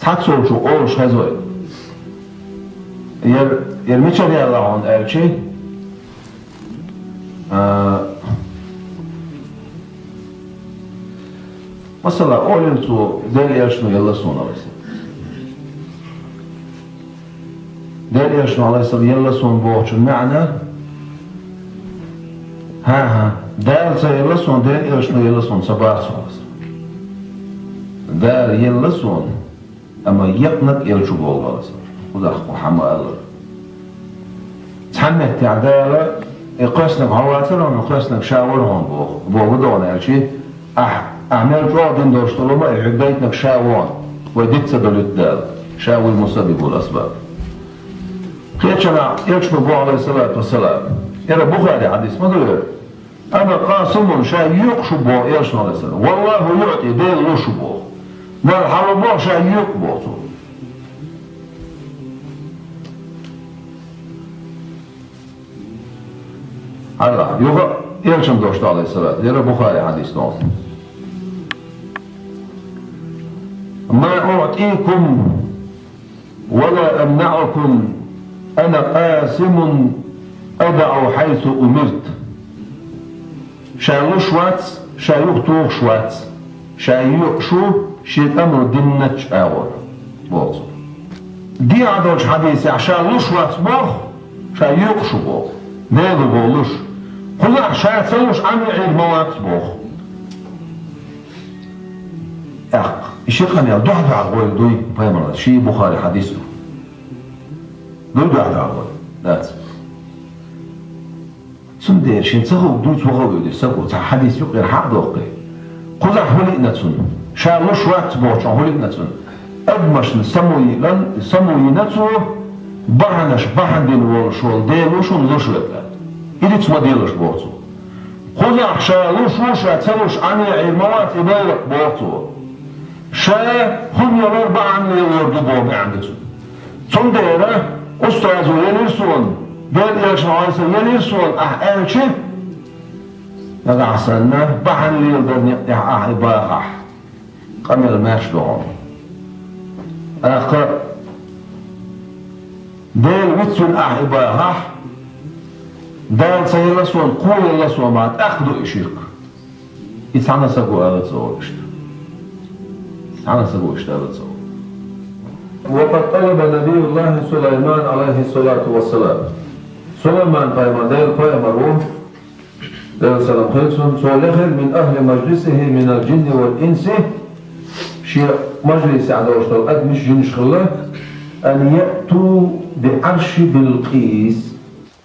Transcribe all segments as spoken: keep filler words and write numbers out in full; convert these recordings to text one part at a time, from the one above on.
Цхьацца волчо олуш хезой. Яр, яр мичара яьлла хьуна аьлчи? А, масала, олийла цо, Делан Элчано елла суна, алейхиссалам. Делан Элчано, алейхиссалам, елла суна бохучун маьӀна: хӀа-хӀа, Дала ца елла суна, Делан Элчано елла суна ца боху цо. Дала елла суна, амма екънарг Элча боху, алейхиссалам. Кхузахь кху хьан ма-аллара. Цхьана меттехь Дала, и кхоьссинарг хьо вацара хьуна, кхоьссинарг ша вара хьуна боху, боху догӀана аьлчи, ахь, ахь мел чӀогӀа дина долуш долу ма, и хьоьга дайтинарг ша вон, вай диц ца долуьйту Дала, ша вуй мусаббибул асбаб. Кхечанахь Элчано боху, алейхиссалату вассалам, яра Бухари хьадис ма ду яра: «Ана къасимун», ша юкъуш ву боху Элчано, алейхиссалам. «Валлаху юъти», Дела луш ву боху. Дала хьалу боху, ша юкъу боху цо. Хьала, юха Элчано дош ду, алейхиссалату, яра Бухари хьадис ду. «Ма уътикум ва ла амнаъукум, ана къасимун адаъу хьайсу умирт». Ша луш вац, ша юхатухуш вац, ша йоькъуш ву, шен тӀамал динначу агӀор, боху цо. ДегӀан долчу хьадисехь ша луш вац боху, ша йоькъуш ву боху. Дела ву боху луш. Кхузахь ша ца луш Ӏамийна Ӏийр ма вац боху. ТӀаккха, и ши къамел дуьхьа-дуьхьа гӀойла дуй пайхамарна, ши Бухари хьадис ду. Дуй дуьхьа-дуьхьа гӀойла? Дац. Цундела шен ца хуург дуьйцу ваха а вуьйдира саго, цхьа хьадис юкъера хьакъ доккхий. Кхузахь хӀун лиъна цунна? Ша луш вац бохучохь хӀун лиъна цунна? Адамашна самуйилан, самуйина цо, бахьанаш бахьана дина волуш волу Дела ву шуна луш верг. И диц ма делаш боху цо. Кхузахь ша луш ву, ша ца луш Ӏамийна Ӏийр ма вац и байлакх боху цо. Ша хӀума ялар бахьана лелор ду боху маьӀна ду цуьнан. Цундела устазо елира суна, Делан Элчано, алейхиссалам, елира суна ахь аьлчи, нагахь санна, бахьана леладаран некъ тӀехь ахь и бахахь, къамел маьрша ду хьуна. ТӀаккха Дела вицвина ахь и бахахь, Дала ца елла суна, кхо елла суна бахахь, тӀаккха ду и ширк. И цхьана саго ала ца олу иштта. Цхьана саго иштта ала ца олу. وقد طلب نبي الله سليمان عليه الصلاة والسلام. Сулайман пайхамар, Делан пайхамар ву, Делан салам хуьлда цунна, цо лехира من أهل مجلسه من الجن والإنس, шен мажлисехь долуш долу адамаш, жинаш хилла, أن يأتوا بعرش بلقيس.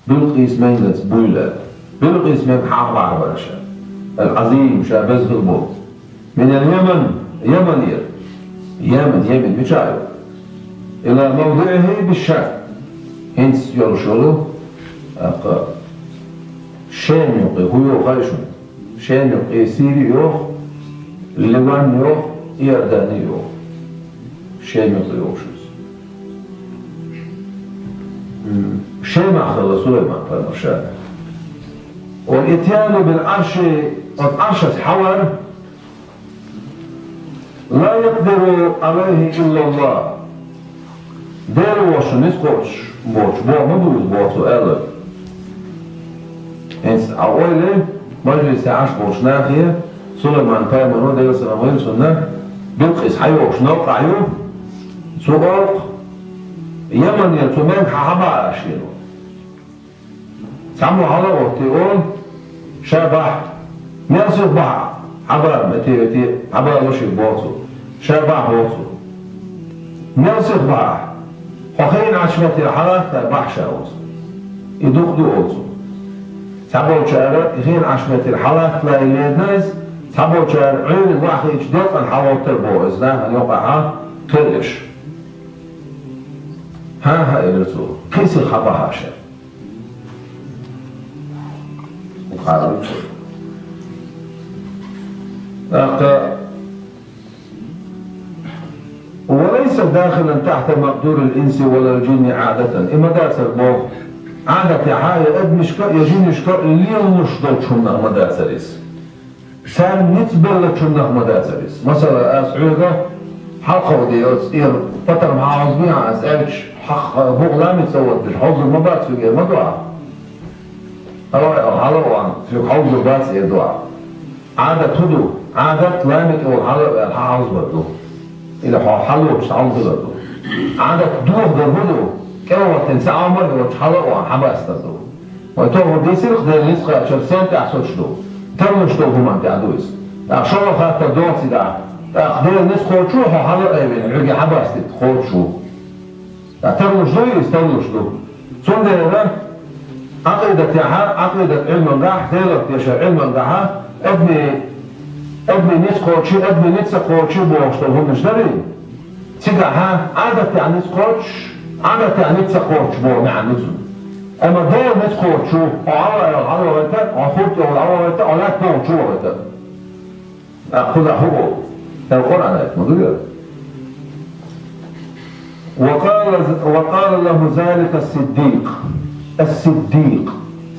Билкъис мегаца буйла. Билкъис мега хьахабахьа бара ша. Ал-Азим, ша беза хила болу. Минал Яман, Яманера. Яман, Яман, мича ю? Ила мавдиъихи бишшам. ХӀинца йолуш йолу, тӀаккха, Шем юкъе, хӀун йоху хаьий шуна? Шем юкъе Сири йоху, Ливан йоху, Иордани йоху. Шем юкъе йохуш иза. М, Шемахь хилла Сулайман пайхамар ша. Вал итьяну бил Ӏарши, оцу Ӏаршаца хьавар, ла якъдиру Ӏалайхи иллаллах. Дела воцуш ницкъ кхочуш боцуш, боху ма бу иза, боху цо аьлла. ХӀинца хьан ойла, мажлисе Ӏаш болчу нахе, Сулайман пайхамаро, Делан салам хуьлда цунна, Билкъис хьайогӀуш новкъахь ю, цу оха Яманера цу мега хьан хьабахьа аш йина. Цхьаммо хьала а оттий олу, ша бахьа. Мел сиха бахьа, хьабахьа, метте, метте, хьабахьа луш ю боху цо. Ша бахьа боху цо. Мел сиха бахьа. Хьо хиъна Ӏаш метте хьалатта бахьа ша оцу. И дукха ду оцу. Цхьаболчара и хиъна Ӏаш метте хьалатта лайна лерина иза, цхьаболчара Ӏуьйранна вахийчу делкъана хьалоттар боху иза, нахана йокъахьа кхел еш. ХӀан-хӀа, элира цо, кхин сиха хьабахьа ша. ТӀаккха, وليس داخلا تحت مقدور الإنس ولا الجن عادة. И ма дацара боху, Ӏадатехьа я адамашка, я жинашка лелалуш долчу хӀуманах ма дацара иза. Царна ницкъ беллачуннах ма дацара иза. Масала, ас хьоьга Хьалха де оцу тӀера патар хьовзабехьа ас аьлча, хьах-, букъ ламица а воттуш, хьовзур ма бац соьга эр ма ду ахь. Хьала а, хьала а ван, соьга хьовзур бац эр ду ахь. Ӏадат хӀун ду? Ӏадат ламица а волу хьала а ваьлла хьан хьовзабар ду. Или хьо хьалочу хьовзабар ду. Ӏадат дохадар хӀун ду? КӀел ваттина ца Ӏамор а йоцуш хьала а ван хьан бастар ду. Вай тохара дийцира-кх Делан ницкъ кхаьчар сен тӀехь соцуш ду? Тарлуш долу хӀуманна тӀехь ду иза. ТӀаккха шолгӀа хаттар доций дахь? ТӀаккха Делан ницкъ кхочуш ву хьо хьала а вина, хьоьга хьан бастийта кхочуш ву? ТӀаккха тарлуш дуй иза? Тарлуш ду. Цундела Ӏакъидатехь, Ӏакъидат Ӏилманехь, Делах тешар Ӏилманехь, адамийн, адамийн ницкъ кхочий, адамийн ницкъ ца кхочий бохуш долу хӀуманаш дарий? Цигахь Ӏадатехь ницкъ кхочуш, Ӏадатехь ницкъ ца кхочуш боху маьӀна ду цуьнан. Амма Делан ницкъ кхочуш ву, хьо хьала а ваьлла хьалавахийта, хьо хӀорд тӀехула хьалавахийта, хьо лаьтта бохучу вахийта. ТӀаккха кхузахь хӀун боху? Эл Къуръан аьлла ма ду яра? وقال، وقال له ذلك الصديق. Ас-Сиддикъ.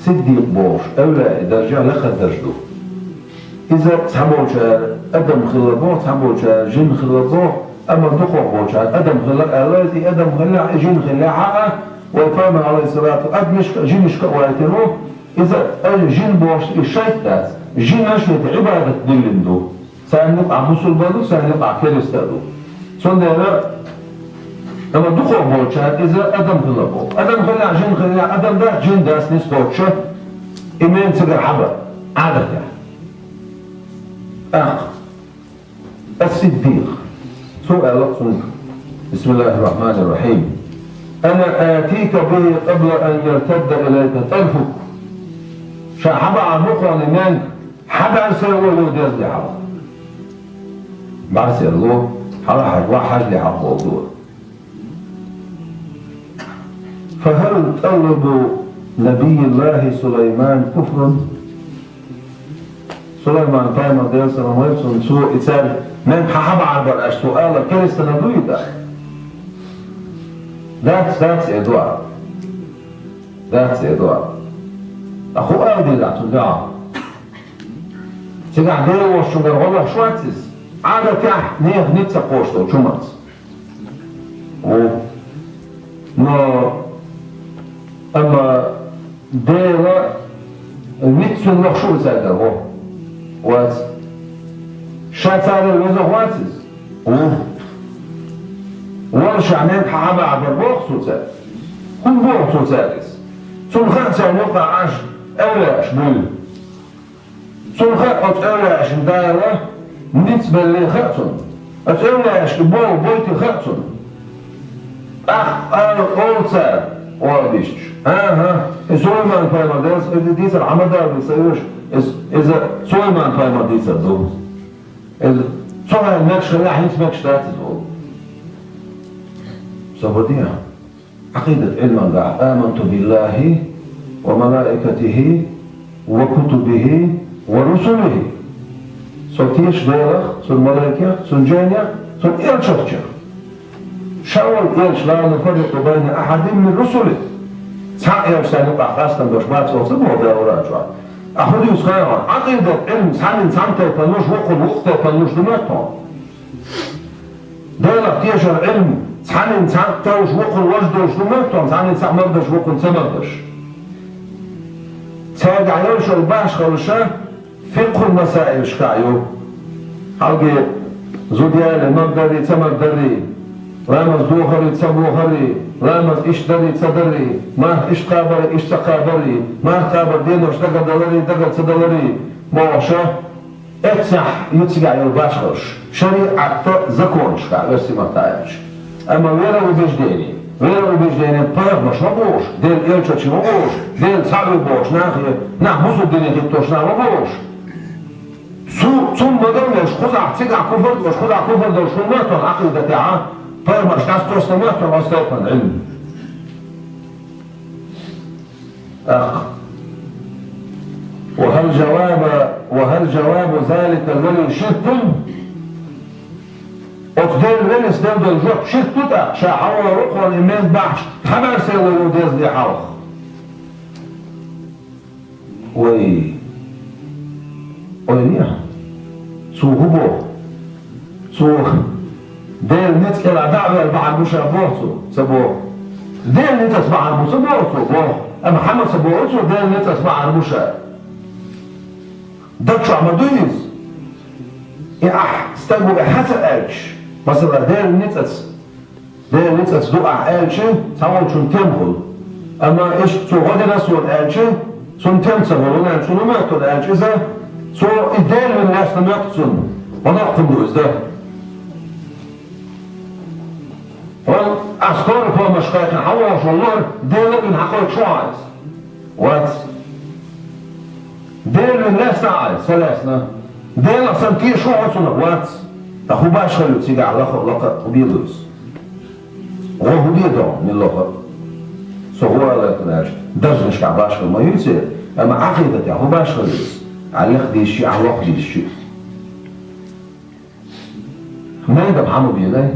Сиддикъ бохуш, эвлаяъ даржехь лакхара даржа ду. Иза цхьаболчара адам хилла боху, цхьаболчара жин хилла боху, амма дукхахболчара адам хилла аьлла, иза и адам хилла, и жин хилла хьаъа, вай пайхамар, алейхиссалату, адамашка а, жинашка а вайтина ву, иза, ай, жин бохуш и шайтӀа дац. Жинаш вайта Ӏибадат диллина ду. Царна юкъахь бусулба ду, царна юкъахь кериста ду. Цундела, амма дукхахболчара иза адам хилла боху. Адам хилла, жин хилла, адам дац, жин дац ницкъ кхочуш, и мел цигара хьаба, Ӏадатехь. ТӀаккха Ас-Сиддикъ. Цо аьлла цуьнга: بسم الله الرحمن الرحيم. أنا آتيك به قبل أن يرتد إليك طرفك. Ша хьан бахьа бу хьуна и менг, хьан бӀаьрса ло деза де хьалха. БӀаьрса ло, хьала хьажа, вахь хьажа де хьалха боху. فهل طلب نبي الله سليمان كفر؟ Сулайман пайхамар, Делан салам хуьлда цунна, цо и цаьрга менг хьан хьан бахьар бара аьлча, цо аьлла, керистанал ду и тӀаккха? Дац, дац, эр ду ахь. Дац, эр ду ахь. Ахьа хӀун ала деза цунна дуьхьал? Цигахь Дела волчуьнгара гӀо лохуш вац иза? Ӏадатехь нехан ницкъ ца кхочуш долчу хӀуманца. Ву. Но, амма Дела вицвина лохуш ву иза цаьргара гӀо? Вац. Ша царел веза вац иза? Ву. Вала ша менг хьан хьан бахьар бара боху цо цаьрга? ХӀунда боху цо цаьрга иза? Цунна хаьа царна юкъахь Ӏаш, эвлаяаш буйла. Цунна хаьа оцу эвлаяашна Дала ницкъ белла хаьа цунна. Оцу эвлаяашка боху бойтий хаьа цунна. ТӀаккха ала олу цара, оха дисташ: «ХӀан-хӀа, и Сулайман пайхамар, Делан салам хуьлда цунна, хьан ма-дарра ца оьшу, иза, иза Сулайман пайхамар дийцар ду. Иза цу хенахь мегаш хилла, хӀинца мегаш дац иза», – олу. Собар де ахь. Ӏакъидат Ӏилманехь: آمنت بالله وملائكته وكتبه ورسله. Со теша Делах, Цуьнан малайкех, Цуьнан жайнех, Цуьнан элчанех. Ша волу элча, لا نفرق بين أحد من رسله. Цхьа а элча царна юкъахь къастам беш бац оха ца боху Дала Къуръан чохь. Ахьа хӀун дуьйцу хаьий хьуна? Ӏакъидат Ӏилма цхьанна цхьана тайпана луш, вукхунна вукху тайпана луш ду моьтту хьуна? Делах тешар Ӏилма цхьанна цхьаъ товш, вукхунна важа долуш ду моьтту хьуна, цхьанна цхьаъ магадеш, вукхунна ца магадеш. Цаьргахь йолуш йолу башхаллаш фикъхӀун масаилашкахь ю. Хьалхе зуда яле, магадарий, ца магадарий, ламаз дохарий, ца бохарий, ламаз иштта дарий, ца дарий, марха иштта кхабарий, иштта ца кхабарий, марха кхабар денош дагардаларий, дагар ца даларий, бохуш. Эццехь ю цигахь йолу башхаллаш шариӀатта, законашкахь, оьрсийн маттахь аьлча. Амма вероубеждение, вероубеждение пайхамарш ма бохуш, Делан элчанаш ма бохуш, Дела цхьаъ ву бохуш нах, нах бусулба дине хӀиттош нах ма бохуш. Цу, цунна ма-дарра веш, кхузахь цигахь куфар долуш, кхузахь куфар долуш хӀума ма тоху Ӏакъидатехь, пайхамарш дӀасакхоьссина ма тоху оцу тайпана Ӏилма. ТӀаккха: وهل جواب، وهل جواب ذلك الولي شرك؟ Оцу Делан велис дала долу жоп ширк ду тӀаккха, ша хьан вара вукхо и мел бахьаш, хьан бӀаьрса ло деза де хьалха? Вай, ойла е, цо хӀун боху? Цо Делан ницкъ кӀелахь дӀа а ваьлла бахьана бу ша боху цо, ца боху. Делан ницкъаца бахьана бу ца боху цо, боху. Амма хьан ма ца боху цо, Делан ницкъаца бахьана бу ша. Даг чохь ма дуй иза? И ахь стаг ву, и хьан ца аьлча, масала, Делан ницкъаца, Делан ницкъаца ду ахь аьлча, цхьаволчунна тем хуьлу. Амма иштта цо гӀо дина суна аьлча, цунна тем ца хуьлу, нана, цунна моьтту аьлча иза, цо и Дела вина лаьцна моьтту цунна. ГӀо доккхун ду иза дан. Ван, а скорая помощь кхайкхина хьан вогӀуш волу лор, Дела а вина хьан кхойкхуш ву хьан иза? Вац. Дела вина лаьцна хьан иза, ца лаьцна? Делах санна теша ву хьо цунах? Вац. Ткъа хӀун башхалла ю цигахь лакха а, лакха а хӀун бен ду иза? ГӀо хӀун бен ду, мила лакха а? Со хӀун ала лаьттина аьлча, даржанашкахь башхалла ма ю церан, амма Ӏакъидатехь хӀун башхалла ю иза? Ахь лекха дийзича, ахь локха дийзича. Майда хьан ма бенай,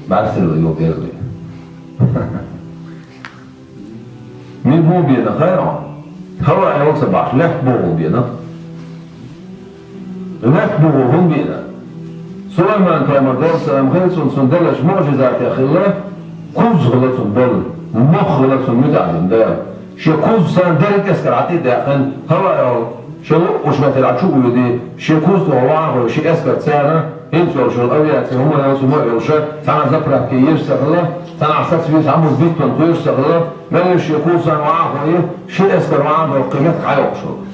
бӀаьрсилла йолу берг бен. Мила бу бена хайра? ХӀаваъ йолу ца бахьаш, лаьтта богӀу бена. Лаьтта богӀу хӀун бена? Сулайман-пайхамар, Делан салам хила цунна, цунна деллачу муъжизатех хилла, куз хилла цунна болу, мох хилла цунна муьтӀахь дина Дала. Шен куз царна дерриг эскар Ӏа тӀе а даьккхина, хӀаваъ йолу, шен луъуш метр Ӏа чу а воьдий, шен куз тӀе вахьа а гӀой, шен эскар царна, хӀинца йолуш йолу авиаци хӀума йолуш, хӀума йолуш, цхьана заправке езаш ца хилла, цхьана саца веза хӀума биттон кхоьруш ца хилла, мел шен куз царна вахьа а гӀой, шен эскар вахьа а доккхий, меттахь Ӏа йоккхуш хилла.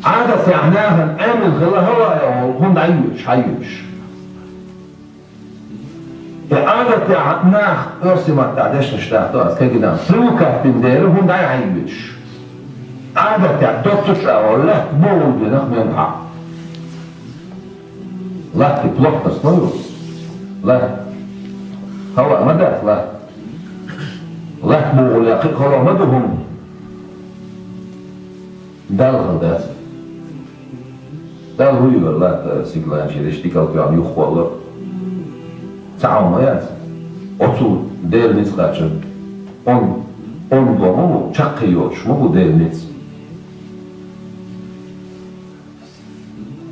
Ӏадатехь нахана Ӏемина хилла хӀаваъ йолу хӀума дӀайоьдуш, хьайоьдуш. И Ӏадатехь нах оьрсийн маттахь дешнаш дахьа ду ас кегина, привыкать бина дела хӀума дӀай хьайоьдуш. Ӏадатехь доццуш а ваьлла, лаьтта богӀу бенах мел хьа. Латта плотность ма ю. Латта. ХӀаваъ ма дац латта. Латта богӀулехь кхин а хӀаваъ ма ду хӀума. Далла хила дац. Далла хӀун йора латта сигаланчийра, иштта дикал тоьхна юххе а ло? Цхьа хӀума яц. Оцу Делан ницкъ кхачар. Он, он боху ма бу, чаккхе йоцуш ма бу Делан ницкъ.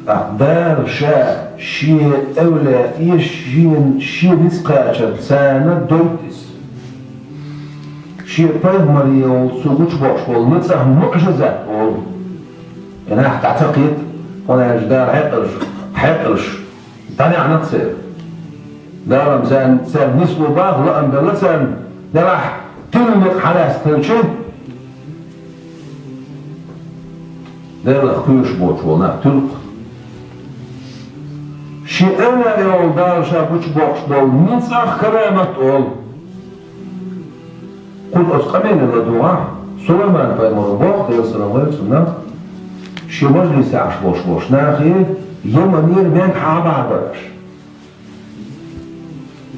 ТӀаккха Дала Ша Шен эвлаяэш Шен, Шен ницкъ кхачар царна дойту Иза. Шен пайхамаре волу Цо гучубоккхуш болу ницкъах муъжизат олу. И нах дӀа ца кхета, хӀунда аьлча Дала хьекъалш, хьекъалш дӀадаьхьна церан. Дала царна, царна нисло баха, лаам белла царна, делахь тилла некъ хьалаьцна хилча, Делах кхоьруш боцуш болу нах туьллу-кх. Шен эвлаяэш Дала Ша гучубоккхуш болу ницкъах карамат олу. Кхуза оцу къамеле ладугӀахь, Сулайман-пайхамаро боху, Делан салам хуьлда цунна, шен мажлисехь Ӏаш болуш болчу нахе, Йеманера мега хьан бахьана бара аша?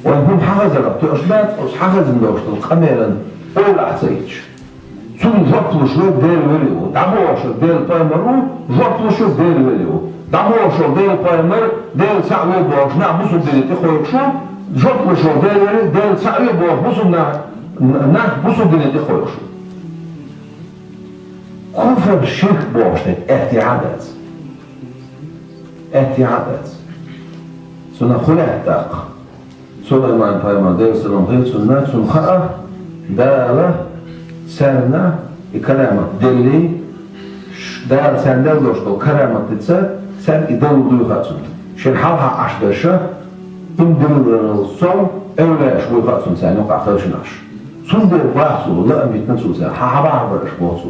Вайн хӀума хьан хазарах тоьуш дац, оцу хьан хазна долуш долу къамелан ойла ахь ца йиташ. Цунна жоп луш верг Дела велла ву. ДӀабохуш верг Делан пайхамар ву, жоп луш верг Дела велла ву. ДӀабохуш верг Делан пайхамар, Дела цхьаъ ву бохуш, нах бусалба дине тӀекхойкхуш ву, жоп луш верг Дела велла, Дела цхьаъ ву бохуш, бусалба нах, нах бусалба дине тӀекхойкхуш ву. Куфр, ширк бохуш дерг аьттехьа а дац. Аьттехьа а дац. Цунах хӀун лаьтта тӀаккха? Сулайман-пайхамар, Делан салам хуьлда цунна, цунна хаьа, Дала царна и карамат деллий, ш-, Дала царна делла долуш долу караматца царна и далур дуй хаьа цунна. Шен хьалха Ӏаш берш, иман диллинарал сов, эвлаяаш вуй хаьа цунна царна юкъахь хелла нах. Цундела боху цо, лаам битина цо царна, хьан хьан бахьана бара аша, боху цо.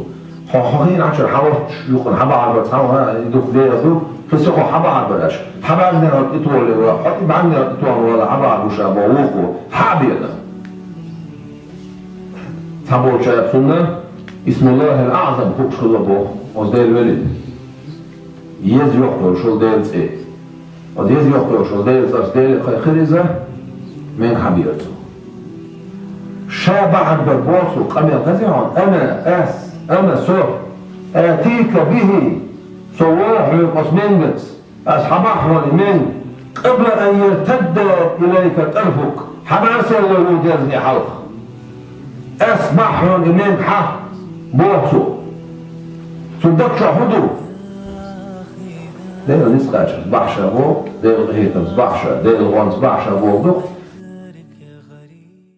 Хьо, хьо хиъначуьра хьан волчу юкъана хьан бахьана бара, цхьа ван и дукха дера ду, кхин ца хьо хьан бахьана бара аша? Хьан бӀаьрнера тӀетолле ван, хьо и бӀаьрнера тӀетолла вала хьан бахьана гуш а боху вукхо, хьан а бена. Цхьаболчара цунна Исмуллахил АӀзам хууш хилла боху, оцу Дела велин. Еза йоккха йолуш йолу Делан цӀе. Оцу еза йоккха йолуш йолу Делан цӀарца Деле кхайкхира иза, мега хьан бера цо. Ша бахьана бара боху цо, къамел хезий хьуна, ана, ас, ана, со, атика бихи, со вогӀу хьоьга оцу менгаца, ас хьан бахьа хьуна и менга, къабла ан яртадда илайка тарфук, хьан бӀаьрсилла ву дезне хьалха. Ас бахьа хьуна и менга хьан, боху цо. Цуьнан даг чохь хӀун ду? Дела низ кхаьчар бахьша боху, Дела къахетамца бахьша, Дела гӀонца бахьша боху дукха.